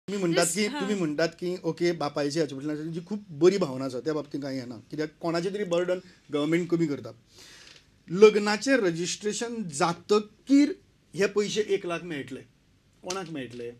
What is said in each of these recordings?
तुम्ही म्हणटात की ओके, बापायची हाचे फाटल्यान जी खूब बरी भावना आसा, त्या बाबतींत कांय येना, कित्याक कोणाचें तरी बर्डन गव्हर्मेंट कमी करता. लग्नाचें रजिस्ट्रेशन जातकीर हे पयशे 1 लाख मेळटले, कोणाक मेळटले?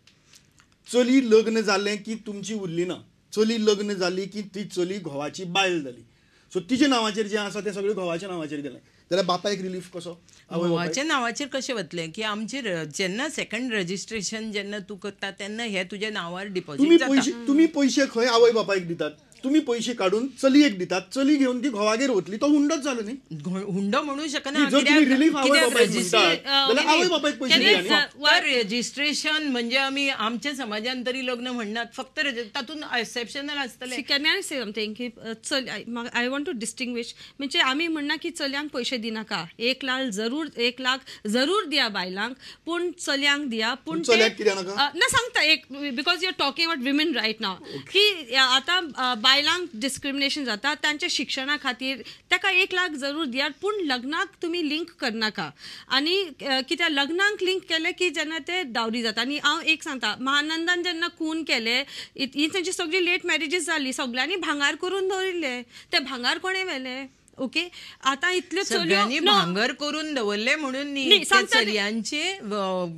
चली लग्न जालें की तुमची उरली ना. चली लग्न जाली की ती चली घोवाची बायल जाली. सो तिच्या नांवाचेर जें आसा तें सगळें घोवाच्या नांवाचेर गेलें जाल्यार बापायक रिलीफ कसो, आवय बापायक? घोवाच्या नांवाचेर कशें वतलें की आमचे जेन्ना सेकंड रजिस्ट्रेशन जेन्ना तूं करता तेन्ना हे तुज्या नांवार तुम्ही डिपॉझिट जाता. पयशे, तुम्ही पयशे खंय आवय बापायक दितात? तुम्ही पयशे काडून चलयेक दितात. चली घेवन ती घोवागेर वतली, तो हुंडोच जालो न्ही? हुंडो म्हणू शकना. जर तुम्ही रिलीफ आवय कित्याक बापायक म्हणटात जाल्यार आवय बापायक पयशे दिया न्ही. फक्त रजिस्ट्रेशन म्हणजे आमी आमच्या समाजान तरी लग्न म्हणनात. फक्त तातूंत एक्सेप्शनल आसतलें. See, can I say something की चल, I want to distinguish. म्हणजे आमी म्हणना की चलयांक पयशे दिनाका. 1 लाख जरूर, 1 लाख जरूर दिया बायलांक, पूण चलयांक दिया. पूण ते चल्याक कित्याक नाका? ना, सांगता एक, because you are talking about women right now, की आतां बायलांक डिस्क्रिमिनेशन जाता तांच्या शिक्षणा खातीर, ताका 1 लाख जरूर दियात, पूण लग्नाक तुमी लिंक करनाका. आनी कित्याक लग्नाक लिंक केलें की जेन्ना ते डावरी जाता. आनी हांव एक सांगता, महानंदान जेन्ना खून केले, ही तांची सगळी लेट मॅरेजीस जाली. सगळ्यांनी भांगार करून दवरिल्ले, ते भांगार कोणें व्हेले? ओके, आतां इतल्यो चलयो सगळ्यांनी No. भांगर करून दवरले म्हणून न्ही. न्ही, त्या सांगता. चलयांचे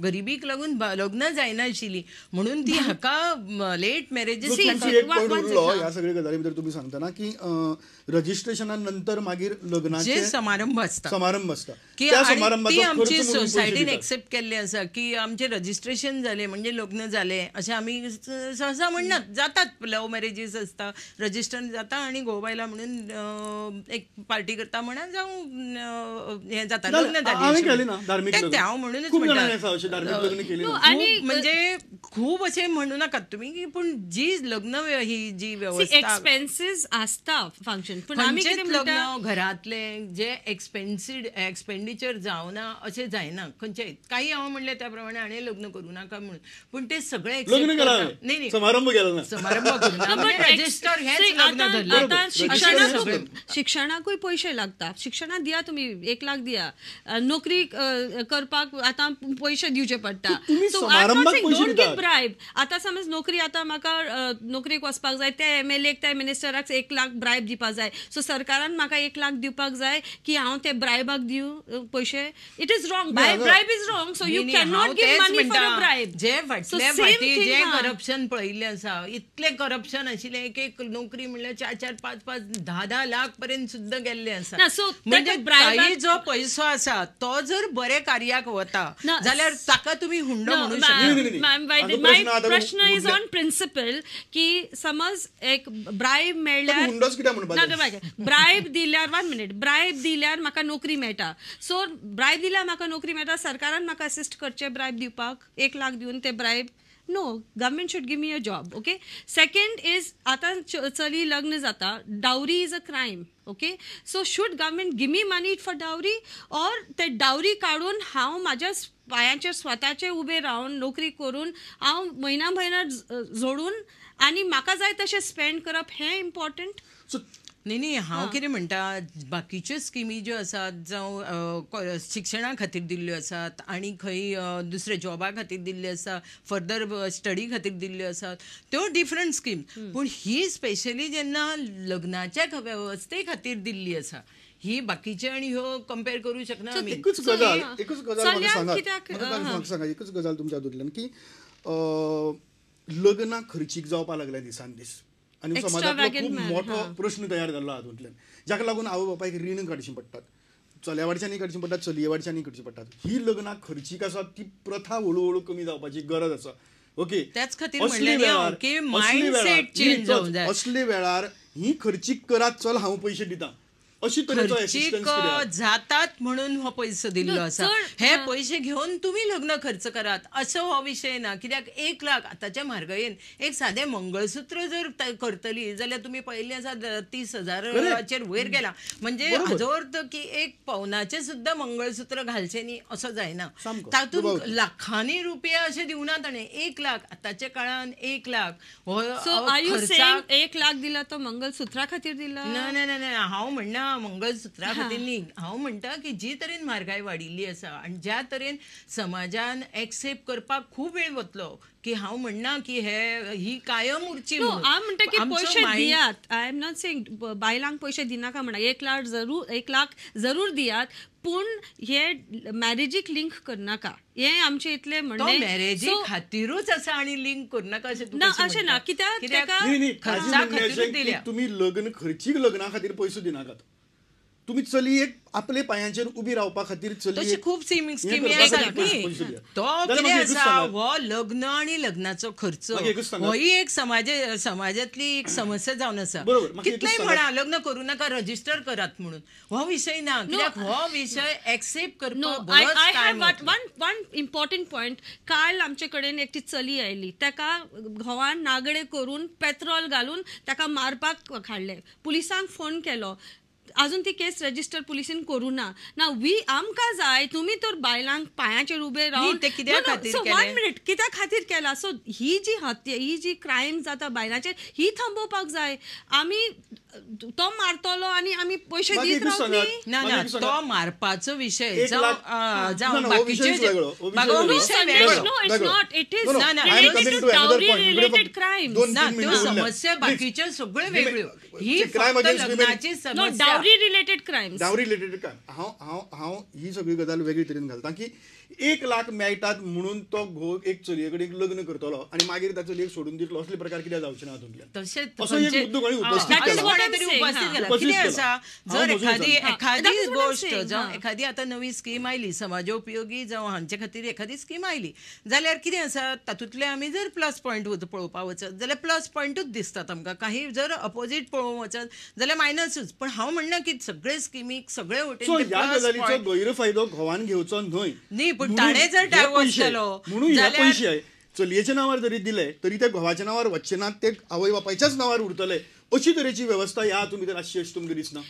गरिबीक लागून लग्न जायनाशिल्ली म्हणून ती हाका लेट मॅरेजीस. See, तुमची एक पॉयंट one उरलो. second. ह्या सगळे गजाली भितर तुम्ही सांगता की रजिस्ट्रेशना नंतर मागीर लग्नाचे जे समारंभ आसता, समारंभ आसता, की त्या आणि ती समारंभाचो आमची खर्च म्हणून पयशे सोसायटीन दितात. एक्सेप्ट केल्ली आसा की आमचे रजिस्ट्रेशन जालें म्हणजे लग्न जालें अशें आमी सहसा म्हणनात. जातात, लव मॅरेजीस आसता, रजिस्टर जाता आणि घोव बायला म्हणून एक पार्टी करता म्हणा जावं हें जाता, लग्न जालें. हांवें जालें. केलें ना धार्मीक तें लग्न. हांव म्हणूनच खूब म्हणटा. जाणांनी आसा अशें धार्मीक लग्न केली No, ना. आणि म्हणजे खूब अशें म्हणू नाकात तुमी की, पूण जी लग्न ही जी व्यवस्था एक्सपेन्सीस आसता फंक्शन, पूण आमी खंयचेच कितें म्हणटा, लग्न घरातले जे एक्सपेन्सिड एक्सपेंडिचर जावना अशें जायना खंयचेय. काही हांव म्हणलें त्या प्रमाणे हाणें लग्न करूं नाका म्हणून, पूण ते सगळे accept लग्न केला करता. न्ही न्ही, समारंभ केला ना. समारंभ करूं ना, But register हेच see, लग्न आतां धरलें. आतां सगळें. शिक्षणाकूय पयशे लागता. शिक्षणाक दिया तुमी, 1 लाख दिया. नोकरी करपाक आतां पयशे दिवचे पडटा. तुम्ही समारंभाक पयशे दितात. ब्रायब, आतां समज नोकरी, आतां म्हाका नोकरेक वचपाक जाय, त्या एमएलए, त्या मिनिस्टराक 1 लाख ब्रायब दिवपाक जाय. सो सरकारान म्हाका 1 लाख दिवपाक जाय की हांव ते ब्रायबाक दिवं पयशे? It is wrong. Bribe is wrong. So you न्ही, can हांव not give तेच मनी फॉर अ म्हणटा. ब्रायब. जे फाटले फाटी जे करप्शन पळयल्लें आसा, इतलें करप्शन आशिल्लें, एक एक नोकरी म्हणल्यार चार चार, पांच पांच, 10-10 लाख पर्यंत सुद्दां गेल्ले आसा. ना, so म्हणजे ताका bribe काही जो पैसो आसा तो जर बरे कार्याक वता ना, जाल्यार ताका तुमी हुंडो म्हणू शकता. नाही, नाही, नाही. मॅम, हाजो माय प्रश्न आतां प्रश्न is उरल्या. ऑन प्रिन्सिपल की समज एक ब्रायब मेळ्ळ्यार हुंडोच कित्याक म्हणपाचें? ना, ब्रायब दिल्यार, वन मिनिट, ब्रायब दिल्यार म्हाका नोकरी मेळटा. सो ब्रायब दिल्यार म्हाका नोकरी मेळटा, सरकारान म्हाका असिस्ट करचें ब्रायब दिवपाक, 1 लाख दिवन ते bribe? No, government should give me a job. Okay, second is, आतां चली लग्न जाता, dowry is a crime. Okay, so should government give me money for dowry or ते डावरी काडून हांव म्हाज्या पायांचेर स्वताचे उबे रावन, नोकरी करून, हांव म्हयन्या म्हयन्या जोडून आनी म्हाका जाय तशें स्पेंड करप हें इम्पॉर्टंट? सो न्ही न्ही, हांव कितें म्हणटा, बाकीच्यो स्किमी ज्यो आसात, जावं शिक्षणा खातीर दिल्ल्यो आसात आनी खंय दुसऱ्या जॉबा खातीर दिल्ल्यो आसा, फर्दर स्टडी खातीर दिल्ल्यो आसात, त्यो डिफरंट स्कीम. पूण ही स्पेशली जेन्ना लग्नाच्या वेवस्थे खातीर दिल्ली आसा, ही बाकीचे आनी ह्यो कंपेर करूं शकना आमी. एकूच गजाल, एकूच गजाल म्हाका चलयांक सांगात. कित्याक, म्हाका म्हाका सांगा, एकूच गजाल तुमच्या हातूंतल्यान की लग्नां खर्चीक जावपाक लागल्या दिसान दीस आनी समाजांतलो Extravagant खूब man, मोठो प्रश्न तयार जाल्लो हातूंतल्यान, जाका लागून आवय बापायक रीण काडचीं पडटात, चल्या वाडच्यांनी काडचीं पडटात, चलये वाडच्यांनी काडचीं पडटात. ही लग्नां खर्चीक आसा ती प्रथा हळू हळू कमी जावपाची गरज आसा. ओके. त्याच खातीर असले म्हणलें न्ही हांव वेळार की असले मायंडसेट वेळार चेंज न्ही, जावंक जाय. असले वेळार ही खर्चीक करात, चल हांव पयशे दिता, अशी तरेचो खर्चीक assistance कित्याक? जातात म्हणून हो पैसो दिल्लो न्हू, आसा. चड, हे हा. पयशे घेवन तुमी लग्न खर्च करात असो हो विशय ना. कित्याक 1 लाख आतांच्या म्हारगायेन एक सादें मंगळसूत्र जर करतली जाल्यार तुमी पळयल्लें आसा, 30 हजाराचेर वयर गेला. म्हणजे हाजो अर्थ की एक पवनाचें सुद्दां मंगळसूत्र घालचें न्ही असो जायना. सामको. तातूंत लाखांनी रुपया अशे दिवना ताणें. 1 लाख, आतांच्या काळान 1 लाख हो सो are you खर्चाक सेइंग 1 लाख दिला तो मंगलसूत्रा खातीर दिला? ना ना ना ना, हांव म्हणना मंगळसूत्रा खातीर न्ही. हांव म्हणटा की जी तरेन म्हारगाय वाडिल्ली आसा आनी ज्या तरेन समाजान एक्सेप्ट करपाक खूब वेळ वतलो की हांव म्हणना की हे ही कायम उरची. हांव म्हणटा की पयशे दियात, I am not saying बायलांक पयशे दिनाका म्हणा, 1 लाख जरूर, 1 लाख जरूर दियात, पूण हे मॅरेजीक लिंक करनाका. हे आमचे इतले म्हणणे मॅरेजी खातीरूच आसा आनी लिंक करनाका अशें ना, अशें ना. कित्याक ताका तुमी लग्न खर्चीक लग्ना खातीर पयसो दिनाकात, तुमी चलयेक आपले पायांचेर उबी रावपा खातीर तशी खूब स्किमी आसात न्ही. तो कितें आसा, हो लग्न आनी लग्नाचो खर्च होय एक समाजांतली एक समस्या जावन आसा. कितलेय म्हणा लग्न करूं नाका, रजिस्टर करात म्हणून, हो विशय ना. कित्याक हो विशय एक्सेप्ट करपाक बरोच time. One important point, काल आमचे कडेन एकटी चली आयली, ताका घोवान नागडे करून पेट्रोल घालून ताका मारपाक हाडलें, पुलिसांक फोन केलो, अजून ती केस रजिस्टर पुलिसीन करूं ना. ना we आमकां जाय तुमी तर बायलांक पांयाचेर उबे रावन वन मिनिट कित्या खातीर केला. सो ही जी हत्या, ही जी क्रायम जाता बायलांचेर, ही थांबोवपाक जाय. आमी तो मारतलो आनी आमी पयशे दीत रावतली ना. ना, तो मारपाचो विशय जावं बाकीचे. ना, त्यो समस्या बाकीच्यो सगळ्यो वेगळ्यो, ही फक्त लग्नाची समस्या. Dowry related crime, dowry related crime. हांव हांव ही सगळी गजाल वेगळी तरेन घालता की 1 लाख मेळटात म्हणून तो घोव एक चलये कडेन लग्न करतलो आनी मागीर त्या चलयेक सोडून दितलो, असले प्रकार कित्याक जावचे ना हातूंतल्यान. तशेंच असो एक मुद्दो कोणी उपस्थीत केला. कितें आसा, जर एखादी एखादी गोश्ट जावं एखादी आतां नवी स्कीम आयली समाजोपयोगी जावं हांचे खातीर एखादी स्कीम आयली जाल्यार कितें आसा, तातूंतले आमी जर प्लस पॉयंट पळोवपाक वचत जाल्यार प्लस पॉयंटूच दिसतात आमकां, काही जर अपोजीट पळोवंक वचत जाल्यार मायनसूच. पण हांव म्हणना की सगळे स्किमीक सगळे वटेन ह्या गजालीचो गैरफायदो घोवान घेवचो न्हय. न्ही, पूण ताणें जर डायवोर्स केलो म्हणून हे पयशे चलयेच्या नांवार जरी दिले तरी ते घोवाच्या नांवार वचचे नात, ते आवय बापायच्याच नांवार उरतले. अशी तरेची व्यवस्था ह्या हातूंत भितर आसची अशें तुमकां दिसना?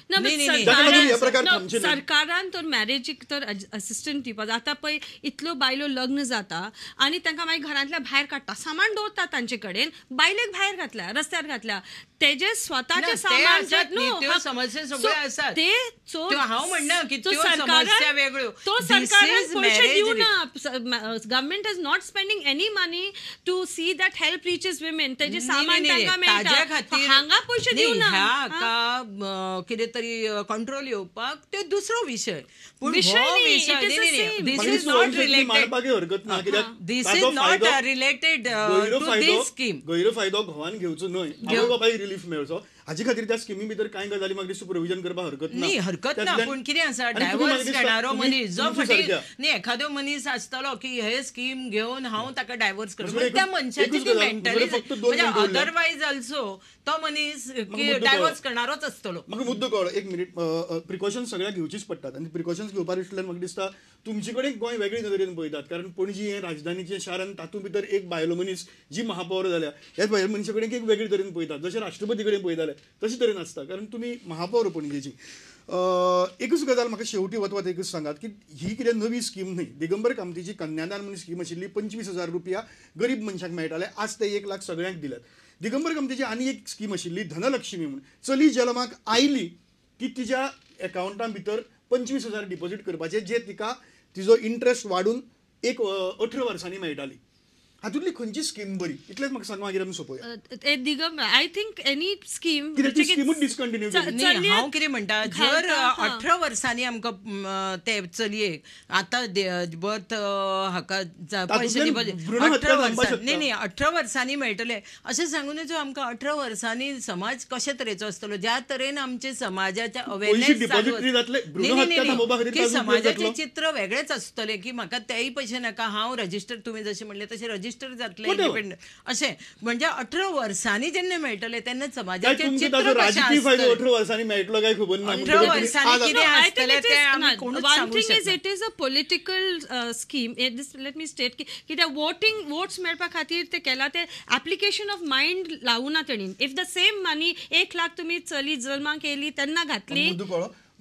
सरकारान तर मॅरेजीक तर असिस्टंट दिवपाक. आतां पळय इतल्यो बायलो लग्न जाता आनी तांकां मागीर घरांतल्या भायर काडटा, सामान दवरता तांचे कडेन, बायलेक भायर घातल्या, रस्त्यार घातल्या, तेजे स्वताचे सामान. समस्या सगळ्यो आसात. ते हांव म्हणना की त्यो समस्या वेगळ्यो, तो सरकारान पयशे दिवना. Government is not spending any money to see that help reaches women. तेजे सामान तांकां मेळटा, हांगा पयशे दिवना. ह्या कितें तरी कंट्रोल येवपाक ते दुसरो विशय, पूण this is not related, this is not related to this scheme. गैरफायदो घोवान घेवचो न्हय, आवय बापायक रिलीफ मेळचो हाजे खातीर त्या स्किमी भितर कांय गजाली मागीर सुपरविजन करपाक हरकत ना. हरकत ना, पूण कितें आसा, डायवर्स घेणारो मनीस जो फाटीं न्ही एखादो मनीस आसतलो की हे स्कीम घेवन हांव ताका डायवर्स करता, त्या मनशाची ती मेंटलिटी, म्हणजे अदरवायज ऑल्सो तो मनीस डायवर्स करणारोच आसतलो. म्हाका मुद्दो कळ्ळो. एक मिनीट, प्रिकॉशन्स सगळ्याक घेवचीच पडटात आनी प्रिकॉशन्स घेवपा दिसल्यार म्हाका दिसता तुमचे कडेन गोंय वेगळे नदरेन पळयतात, कारण पणजी हें राजधानीचें शार आनी तातूंत भितर एक बायलो मनीस जी महापौर जाल्या ह्या बायल मनशा कडेन एक वेगळे तरेन पळयतात, जशें राष्ट्रपती कडेन पळयताले तशे तरेन आसता, कारण तुमी महापौर पणजेची. एकूच गजाल म्हाका शेवटी वत एकूच सांगात की ही कितें नवी स्कीम न्हय. दिगंबर कामतीची कन्यादान म्हणून स्कीम आशिल्ली, 25,000 रुपया गरीब मनशाक मेळटाले, आज ते 1 लाख सगळ्यांक दिल्यात. दिगंबर कामतीची आनी एक स्कीम आशिल्ली धनलक्ष्मी म्हणून, चली जल्माक आयली की तिच्या एकावंटा भितर 25,000 डिपॉझीट करपाचे, जे तिका तिजो इंट्रस्ट वाडून एक 18 वर्सांनी मेळटाली. हातूंतली खंयची स्कीम बरी इतलेंच म्हाका सांग, मागीर आमी सोंपोवया. Digambar, I think any scheme स्किमूच discontinue केली. हांव कितें म्हणटा, जर 18 वर्सांनी आमकां ते चलयेक आतां बर्थ हाका पयशे 18 वर्सां न्ही न्ही 18 वर्सांनी मेळटले अशें सांगून जो आमकां 18 वर्सांनी समाज कशे तरेचो आसतलो, ज्या तरेन आमचे समाजाचे अवेरनेस की समाजाचें चित्र वेगळेंच आसतलें की म्हाका तेय पयशे नाका, हांव रजिस्टर तुमी जशें म्हणलें तशें रजिस्टर जातले इंडिपेंडंट अशें. म्हणजे 18 वर्सांनी जेन्ना मेळटले तेन्ना समाजाचें चित्र कशें आसतलें, 18 वर्सांनी मेळटलो काय खबर ना, 18 वर्सांनी कितें आसतलें तें आमी कोणूच सांगूंक शकना. It is a political scheme. Let me state की कित्याक वोटिंग वोट्स मेळपा खातीर ते केला, ते एप्लिकेशन ऑफ मायंड लावना तेणीन. If the same money 1 lakh तुमी चली जल्माक येयली तेन्ना घातली,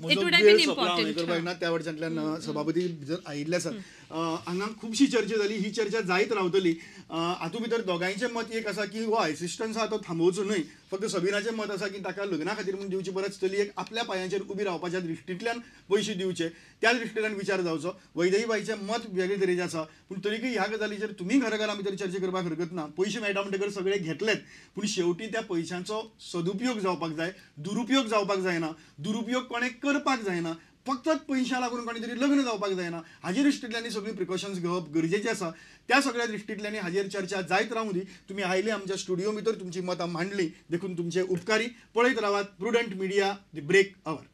त्या वटच्यातल्यान सभापती जर आयिल्ले आसात. हांगा खुबशी चर्चा जाली, ही चर्चा जायत रावतली. हातूंत भितर दोगांयचें मत एक आसा की हो असिस्टन्स आसा तो थांबोवचो न्हय. फक्त सबिनाचें मत आसा की ताका लग्ना खातीर म्हूण दिवचे परस चलयेक आपल्या पांयांचेर उबी रावपाच्या दृश्टींतल्यान पयशे दिवचे, त्या दृश्टींतल्यान विचार जावचो. वैदेहीबाईचें मत वेगळे तरेचें आसा, पूण तरीकय ह्या गजालीचेर तुमी घरा घरा भितर चर्चा करपाक हरकत ना. पयशे मेळटा म्हणटकर सगळे घेतलेच, पूण शेवटी त्या पयशांचो सदुपयोग जावपाक जाय, दुरुपयोग जावपाक जायना. दुरुपयोग कोणें करपाक जायना, फक्त पयशां लागून कोणी तरी लग्न जावपाक जायना. हाजे दृश्टींतल्यान सगळीं प्रिकॉशन्स घेवप गरजेचें आसा. त्या सगळ्या दृश्टींतल्यान हाजेर चर्चा जायत रावूं दी. तुमी आयले आमच्या स्टुडियो भितर, तुमची मतां मांडली देखून तुमचे उपकारी. पळयत रावात Prudent Media, the break hour.